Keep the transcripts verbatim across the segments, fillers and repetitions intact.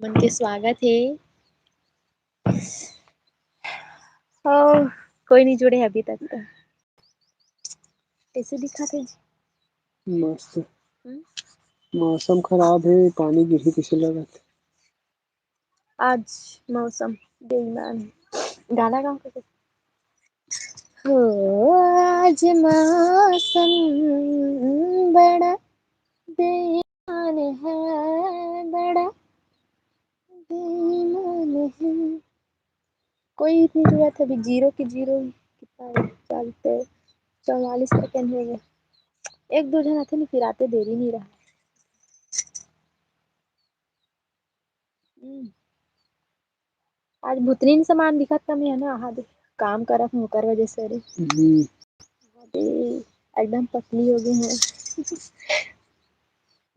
मन के स्वागत हे। ओ, कोई नहीं जुड़े अभी तक तो। कैसे दिखत हे जी? मस्त। हम्म? मौसम खराब हे, पानी गिरही कइसे लगत। आज मौसम बेईमान हे। गाना गाओ कइसे? हो, आज मौसम बड़ा बेईमान हे, बड़ा बेईमान हे। कोई नहीं जुड़त हे अभी, zero के zero। कितना हे? चलते चौवालीस second हो गए। एक दो झन आथे नहीं, फिर आते देरी नहीं रहा। हम्म। आज भुतनी समान दिखत कम हे ना, आहा दे, काम करत हूँ ओकर वजह से रे। हम्म। आहा दे, एकदम पतली हो गई हूँ।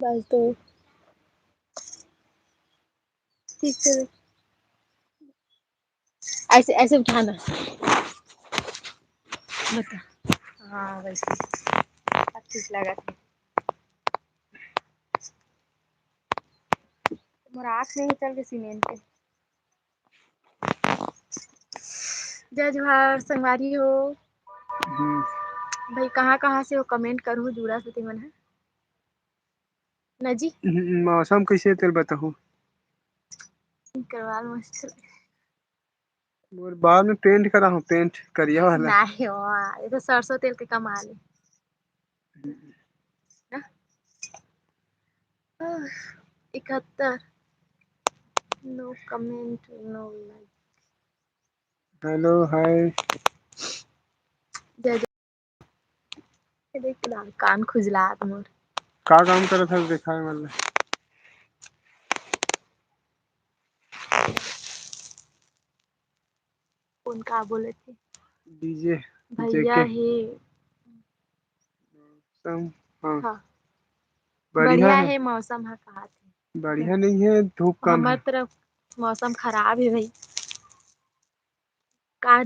बस तो ठीक से ऐसे, ऐसे उठाना। बता। हाँ, वैसे। अब ठीक लगा थे। मोर आँख नहीं चल के सीमेंट के। जय जोहार संगवारी हो। हम्म। भाई, कहाँ, कहाँ से हो? Comment करहु, जुड़ा से तेमन ह। ना जी। हम्म, मौसम कैसे तेल बताहूँ? करवाल मस्त। मोर बाल में paint करा हूँ, paint करिया वाला। नहीं हो, ये तो सरसों तेल के कमाल है। ना? आह, इकहत्तर। No comment, no like। Hello, hi। जय जय। ये देख ना, कान खुजलात मोर। का काम करत हस देखाए वाला? कौन का बोलत हे? DJ, भैया जेके। हे। मौसम, हाँ। हाँ। बढ़िया बढ़िया हे। हे, मौसम ह कहा थे। बढ़िया नहीं है, धूप कम हमर है। तरफ मौसम खराब है भाई। का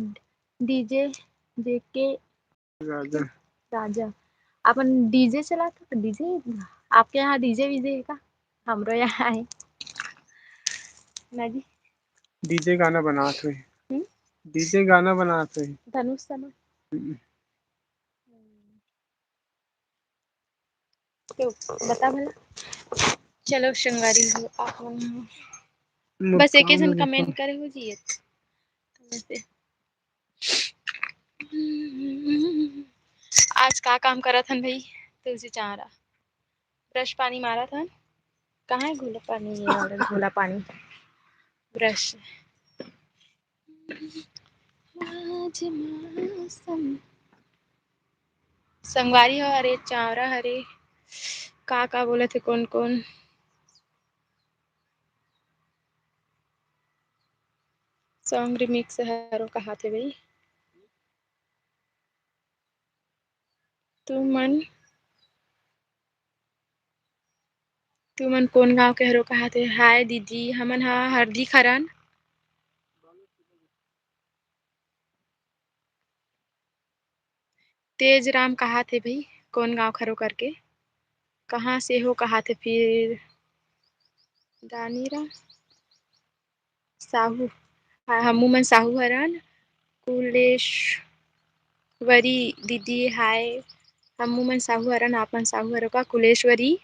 DJ जेके राजा। राजा। अपन DJ चलाता तो DJ, आपके यहाँ DJ वीजे है का? हमरो यहाँ है ना जी। DJ गाना बनात हुए। हम्म? DJ गाना बनात हुए। धनुष सना। हम्म। तो बता भला। चलो संगवारी हो, आप मन हो। बस एक ही जन comment करे हो जी। आज का काम करत हन भाई? तुलसी चारा, brush पानी मारत हन। कहाँ है घोला पानी? ये वाला घोला पानी, brush। आज मौसम संगवारी हो, अरे चावरा हरे, का का बोलत हे, कौन कौन song remix हरो कहा थे भाई? तुमन, तुमन कोन गांव के हरो कहा थे? हाय दीदी, हमन हा हरदी खरन। तेज राम कहा थे भाई, कोन गांव खरो करके? कहाँ से हो कहा थे फिर? दानीरा साहू, हाँ, हमू मन साहू हरन। कुलेश्वरी दीदी, हाय। हमू मन साहू हरन, आप मन साहू हरो का? कुलेश्वरी।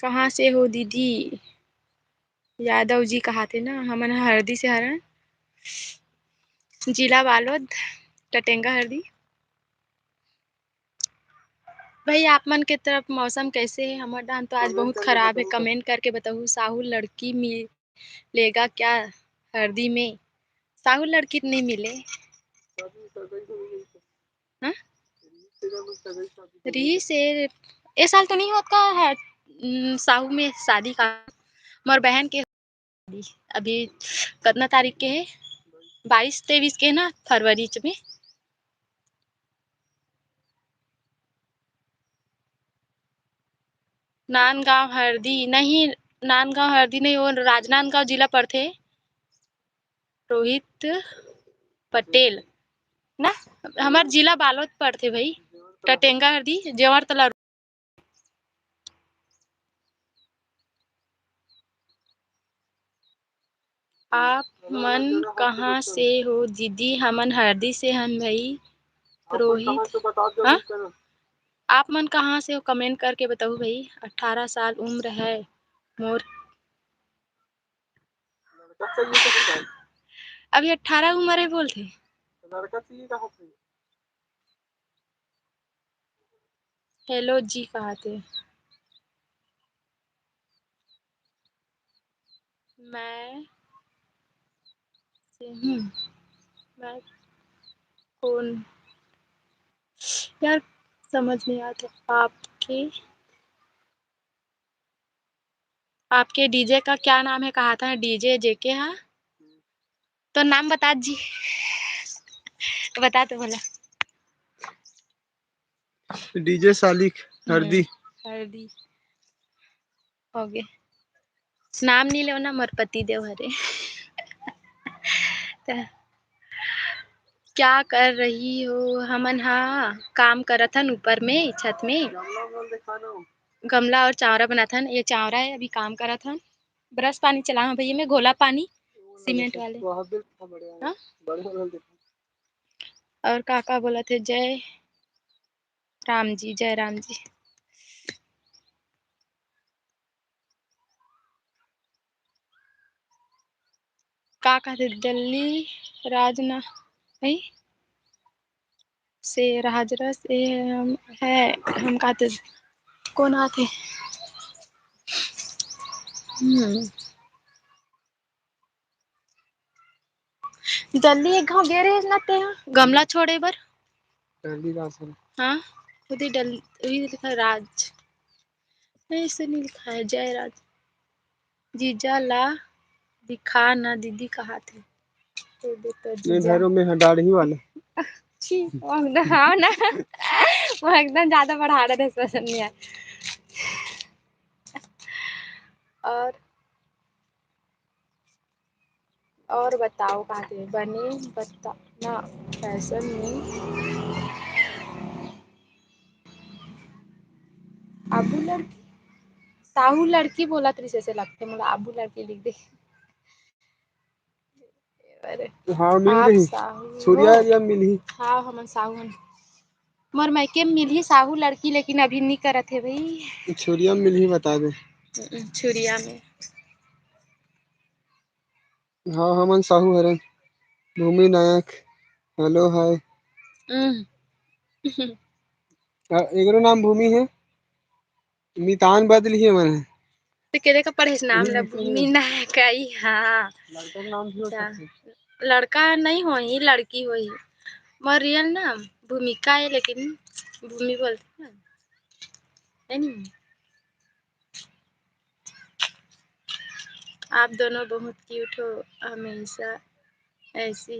कहाँ से हो दीदी? यादव जी कहा थे ना, हमन ह हरदी से हरन, जिला बालोद, टटेंगा हरदी। भाई, आप मन के तरफ मौसम कैसे है? हमर डान तो आज बहुत खराब है। Comment करके बताहू, साहू लड़की मिलेगा क्या हरदी में? साहू लड़की तो नहीं मिले। हाँ? रिहिस ए, ए साल तो नहीं होत का है, उम, साहू में शादी का? मोर बहन के अभी कतना तारीख के है? बाईस तेईस के है ना, फरवरी च में। नांदगांव हरदी नहीं, नांदगांव हरदी नहीं, वो राजनांदगांव जिला पड़थे। रोहित पटेल ना, हमार जिला बालोद पड़थे भाई, टटेंगा हरदी, जेवर तला। आप मन कहाँ से हो दीदी? हमन हरदी से हन भाई। रोहित, हाँ? आप मन कहाँ से हो? Comment करके बताओ भाई। अठारह साल उम्र है मोर। अभी अठारह उम्र है बोलथे। Hello जी कहाथे। मैं से हूँ। मैं कौन? यार, समझ नहीं आता। आपके, आपके DJ का क्या नाम है? कहा था DJ जेके हा। तो नाम बता जी। बता तो भला। DJ सालिक, हरदी। हरदी। हो गए। नाम नहीं लेना, मोर पति देव हरे। त क्या कर रही हो? हमन हा काम करत हन ऊपर में, छत में। गमला और चावरा बनात हन। ये चावरा है, अभी काम करत हन। Brush पानी चला हूँ भैया मैं, घोला पानी, सीमेंट वाले। हाँ? और का का बोलत हे? जय राम जी, जय राम जी। का कहते दिल्ली राजना, नहीं? से राजरस ए हम, है, हम कहते कौन आथे? हम्म। दिल्ली एक घाव गे रहे ना ते हा, गमला छोड़े बर। दिल्ली राज है। हाँ, खुद ही डल-, वही लिखा है राज। नहीं, इसे नहीं लिखा है, जय राज। जीजा ला दिखा ना दीदी कहाथे। तो देख तो नहीं, जीजा। भैरव में है, दाढ़ी वाले। छी, वो एकदम, हाँ ना। वो एकदम ज्यादा बढ़ा रहे थे, पसंद नहीं आया। और और बताओ, कहाथे बने बता ना, फैशन में आबू लड़की, साहू लड़की बोलत रहिस, ऐसे लगथे मोला आबू लड़की लिख दे। अरे, हाँ, मिल आप गई। साहू हो? छुरिया या मिलही? हाँ, हमन साहू हन। मोर मायके में मिलही साहू लड़की, लेकिन अभी नी करत हे भाई। छुरिया में मिलही, बता दे। हम्म, छुरिया में। हाँ, हमन साहू हरन। भूमि नायक, hello, hi। हम्म। आ, एकरो नाम भूमि है। मितान बदली है मन। तो केरे का पढ़े नाम ला भूमि नायक आई, हाँ। लड़का का नाम भी हो सकथे। लड़का नहीं होही, लड़की होही। मोर real नाम भूमिका है, लेकिन भूमि बोलथे ना, है नी? आप दोनों बहुत cute हो, हमेशा ऐसी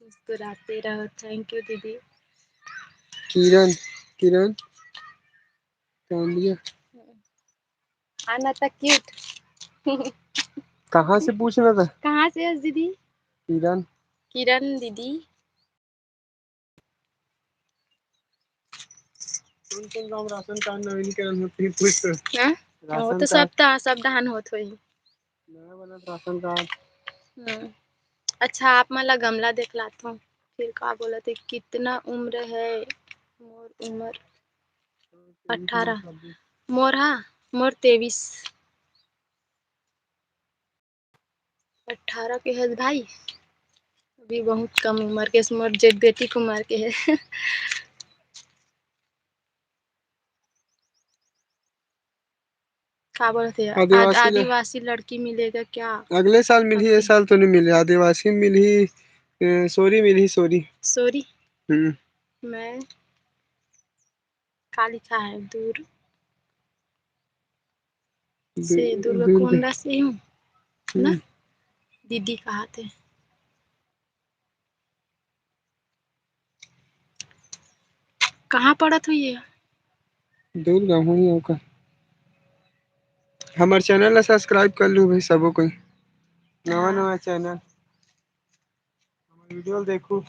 मुस्कुराते रहो। Thank you दीदी। किरण, किरण कांडिया। आना था cute। कहाँ से पूछना था? कहाँ से हो दीदी? किरण। किरण दीदी। कौन कौन गाँव राशन कार्ड नवीनीकरण होते हैं, पूछ तो। हाँ? वो राशन तो सब कार्ड। ता-, सब दहान होत होही। नया बनत राशन कार्ड। हम्म। अच्छा, आप मन ला गमला देखलाथों, फिर का बोलत हे, कितना उम्र है? मोर उम्र अठारह। मोर हा, मोर तेईस। अठारह के है भाई, अभी बहुत कम उम्र के, मोर जेठ बेटी के उम्र के है। का बोलत हे? आद-, आदिवासी ल-, आदिवासी लड़की मिलेगा क्या? अगले साल मिलही, ये आपके साल तो नहीं मिले। आदिवासी मिलही, ए, सोरी मिलही, सोरी। सोरी? हम्म। मैं का लिखा है? दूर दू-, से दुर्गा दूर कोंडा से हूँ, ना? हम्म। दीदी कहाथे। कहाँ पड़त हुई है? दूर गाँव ही ओकर। हमर channel ला subscribe कर लू भाई सबो कोई। नवा हाँ। नवा channel। हमर video ल देखू।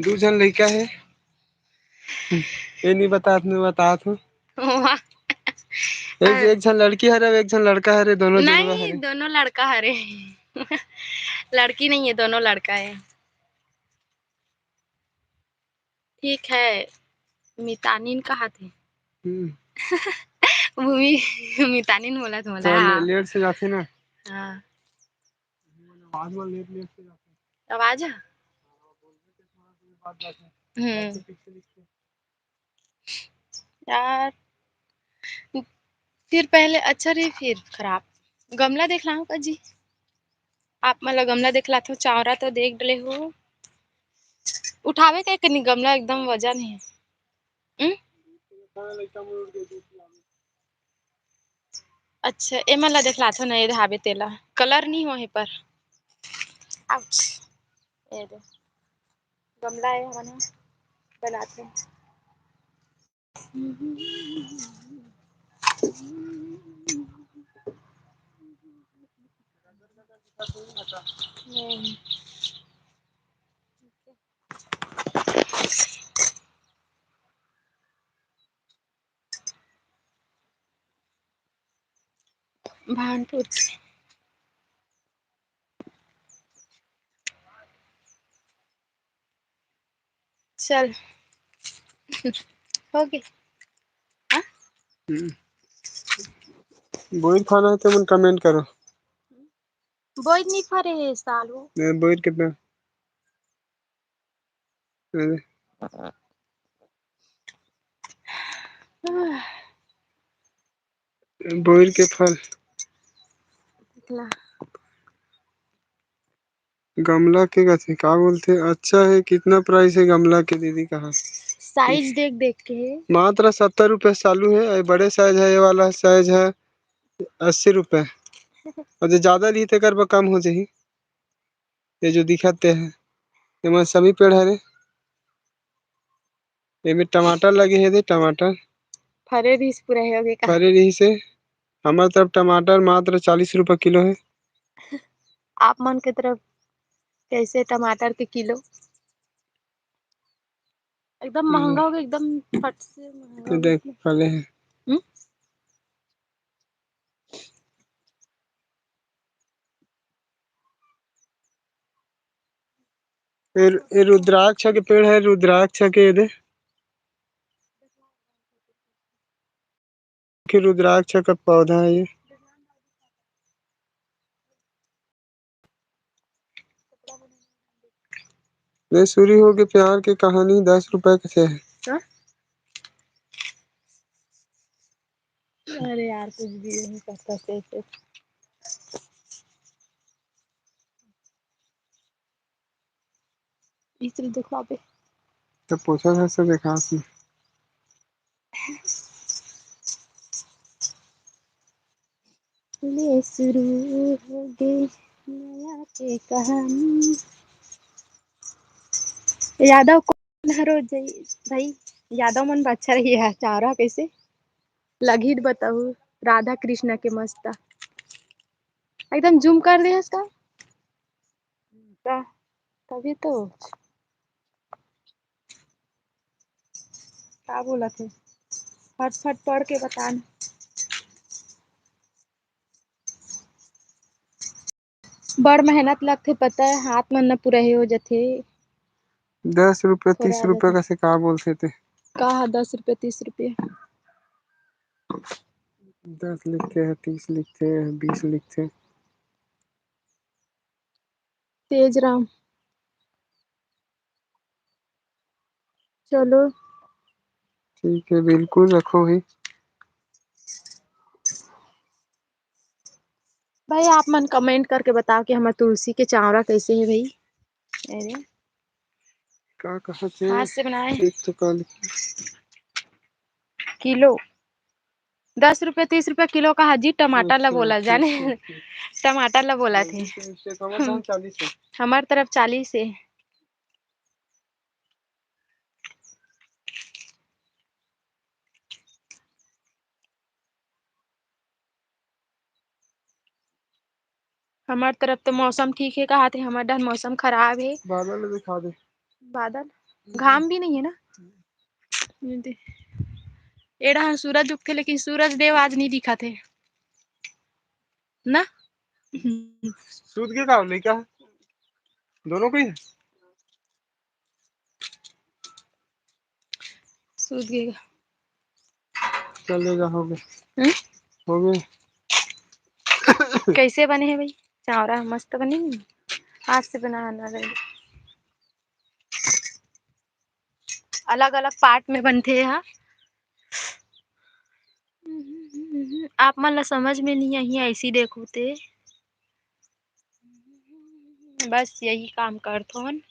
दू झन लइका हे। ये नहीं बतात, मैं बतात हूँ। वाह। एक, एक झन लड़की हरे, एक झन लड़का हरे, दोनों जुड़वा नहीं, हरे। दोनों लड़का हरे। लड़की नहीं है, दोनों लड़का है। ठीक है, मितानिन कहा थे। हम्म। भूमि मितानिन बोला था, तो हाँ। ले-, लेट से जाते ना। हाँ। आवाज में लेट, लेट से जाते। आवाज है? हम्म। यार, फिर पहले अच्छा रही, फिर खराब। गमला देख लाहूं का जी? आप मन ला गमला देख लाथो, चावरा तो देख डले हो। उठावे के कनी गमला एकदम वजन है। हम्म? अच्छा, एमन ला देख लाथो ना, ये हावे तेला। कलर नहीं हो हे पर। आउच। ये दे। गमला है, हमन बनाते हैं। भानपुर। चल। हो गए। हाँ? हम्म। बोइर खाना है तो मन कमेंट करो। बोइर नहीं फरे है सालू। नहीं, बोइर कितना? अरे। बोइर के फल। गमला के कथे, का बोलथे? अच्छा है, कितना प्राइस है गमला के दीदी, कहा? साइज देख देख के। मात्र सत्तर रुपए चालू है, ये बड़े साइज है, ये वाला साइज है अस्सी रुपए। और जो ज्यादा ली, तेकर बर कम हो जाही। ये जो दिखत ते है, एमन सभी पेड़ हरे। एमे टमाटर लगे हे दे, टमाटर। फरे रहिस पूरा हे, हो गे का? फरे रहिस हे। हमर तरफ टमाटर मात्र चालीस रुपया किलो हे। आप मन के तरफ कैसे टमाटर के किलो? एकदम महंगा हो गया, एकदम फट से महंगा हो गया। देख, फले हे। हम्म? ए, ए रुद्राक्ष के पेड़ हे, रुद्राक्ष के, ये दे। कि रुद्राक्ष का पौधा है ये। ले, शुरू हो गए प्यार की कहानी, दस रुपए के थे। हाँ? अरे यार, कुछ भी नहीं करता, सही से। इस तरह देखो अबे। तो पोछा घर से देखा आपने। ले शुरू हो गई नया के कहानी। यादव कौन हरो जई भाई? यादव मन बच्चा रही है, चारा कैसे लगी बताऊ? राधा कृष्णा के मस्त एकदम जूम कर दे इसका। का? तभी तो। का बोलत हे? फट फट पढ़ के बता न। बड़ मेहनत लगथे, पता है, हाथ मन न पूरा हे हो जथे। दस रुपये, तीस रुपये का से का बोलथे ते? का हा, दस रुपये, तीस रुपये? दस लिखथे, तीस लिखथे, बीस लिखथे। तेज राम। चलो। ठीक है, बिल्कुल रखो ही। भाई, आप मन comment करके बताओ कि हमर तुलसी के चावरा कैसे है भाई। अरे। का कहा थे? हाथ से बनाए। एक तो काल किलो। दस रुपये, तीस रुपये किलो कहा जी, टमाटर ला अच्छा, बोला ठीक, जाने। ठीक, ठीक। टमाटर ला बोला थे। चालीस है, हमारे हम्म। गाँव चालीस है। हमार तरफ चालीस है। हमार तरफ तो मौसम ठीक है, कहा थे हमार डहर मौसम खराब है। बादल दिखा दे। बादल? हम्म। घाम भी नहीं है ना? हम्म। ये दे। ए डहर सूरज उगथे, लेकिन सूरज देव आज नहीं दिखा थे ना। सूत के का लइका? दोनों को ही? सूत गए। चलेगा, हो गए। हम्म? हो गए। कैसे बने हैं भाई? चावरा मस्त बने नहीं? हाथ से बनाना रहे। अलग-अलग part में बनथे हा। आप मन ला समझ में नहीं आही, ऐसी देखो ते। बस यही काम करथोन।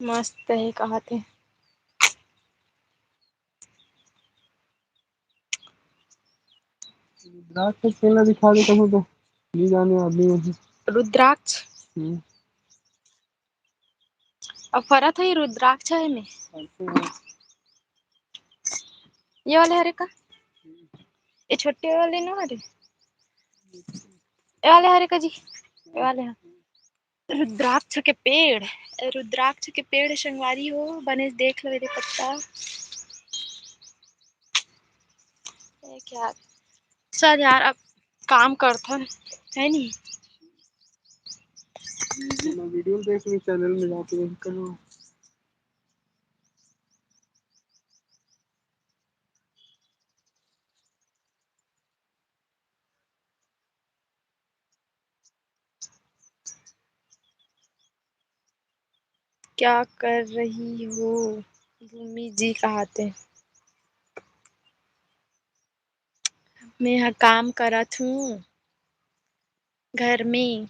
मस्त हे, कहा थे। रुद्राक्ष के पेड़ ला दिखा दे कहूँ तो, नहीं जाने आदमी वही। रुद्राक्ष? हम्म। अब फरत है रुद्राक्ष है में। ये वाले हरे का? ये छोटे वाले ना हरे? ये वाले हरे का जी? ये वाले हैं। रुद्राक्ष के पेड़, रुद्राक्ष के पेड़ संगवारी हो, बने देख लो एदे पत्ता। ए क्या? चल यार, अब काम करथन, है नी? मैं video देख ली, channel में जाके देख करो। क्या कर रही हो भूमि जी कहाथे। मैं ह काम करत हूँ घर में।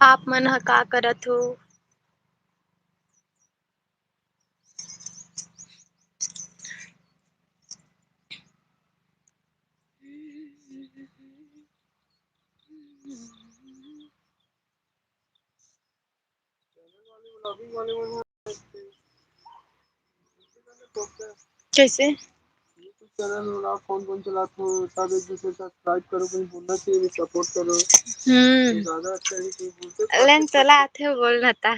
आप मन ह का करत हो? कैसे? YouTube channel में आप कौन कौन चलाते हो, सब एक दूसरे का subscribe करो, कहीं बोलना चाहिए, support करो। हम्म। तो ज्यादा अच्छा है कि बोलते लेन चला आथे बोलना था।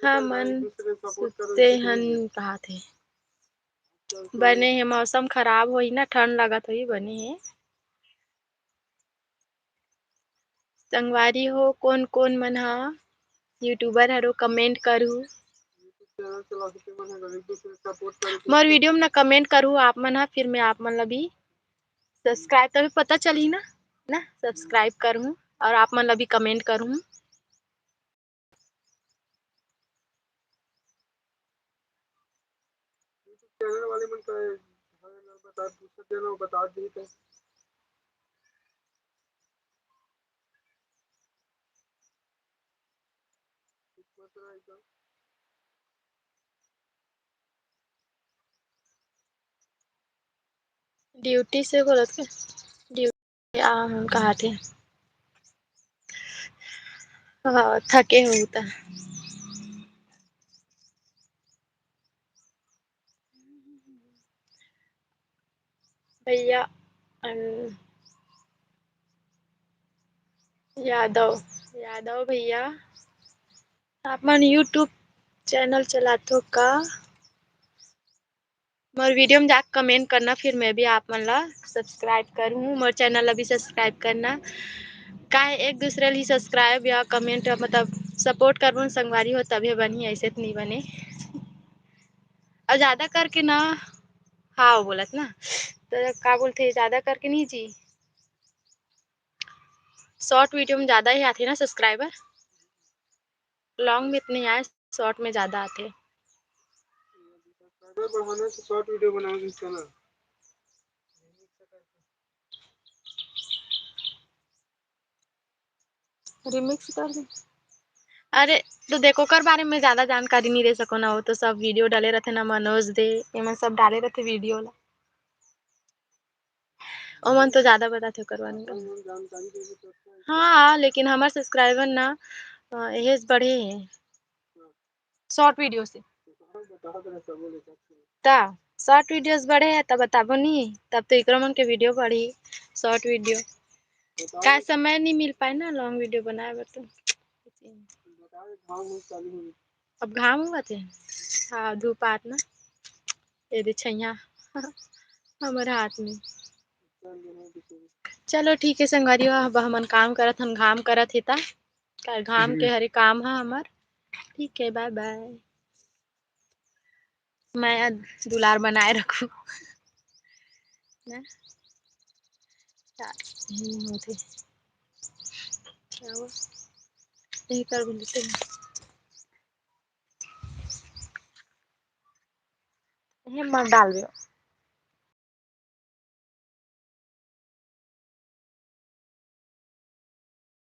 हमन सुते हन कहाथे। बने हे, मौसम खराब होही ना, ठंड लगत होही, बने हे। संगवारी हो, कोन कोन मन ह YouTuber हरो, comment करहु। मोर video में ना comment करहु आप मन ह, फिर मैं आप मन ला भी subscribe, तभी पता चलही ना, ना subscribe करहु और आप मन ला भी comment करहु। YouTube channel वाले मन का बता, दूसरा channel बता दी तो। Duty से बोलत के? Duty आ, हम कहा थे। हाँ, थके हो त। भैया, अन-, यादव, यादव भैया, आप मन YouTube channel चलाथो का? मोर video में जाके comment करना, फिर मैं भी आप मन ला subscribe करहूँ, मोर channel ला भी subscribe करना। काहे एक दूसरे ला ही subscribe या comment, मतलब support करबो न संगवारी हो, तभे बनही, ऐसे तो नहीं बने। और ज्यादा करके ना, हाँ, बोलत ना, तो का बोलते, ज्यादा करके नहीं जी, short video में ज्यादा ही आथे ना subscriber, long में इतने आए, short में ज्यादा आथे। Remix कर दे। अरे, तो देखो, ओकर बारे में ज्यादा जानकारी नहीं दे सको ना, वो तो सब video डाले रहते ना, मनोज दे, ये मन सब डाले रहते video ला। ओमन तो ज्यादा बताथे ओकर बारे में। हाँ, लेकिन हमर subscriber ना, अ, एहेज बढ़े हे short video से। ता शॉर्ट वीडियोज बढ़े हे, तब बताबो नी, तब तो एकरो मन के वीडियो बढ़ी, शॉर्ट वीडियो। का समय नहीं मिल पाए ना लॉन्ग वीडियो बनाए बर तो। अब घाम हुआ थे, हाँ, धूप आत ना, ये दे छैया हमर हाथ में। चलो ठीक है संगवारी हो, अब हमन काम करत हन, घाम करत हे ता, का घाम के हरे काम ह हमर। ठीक है, बाय बाय। मैं दुलार बनाए रखू ना। क्या नहीं होते, क्या हुआ? यही कर भी लेते हैं। ये मत डाल दो।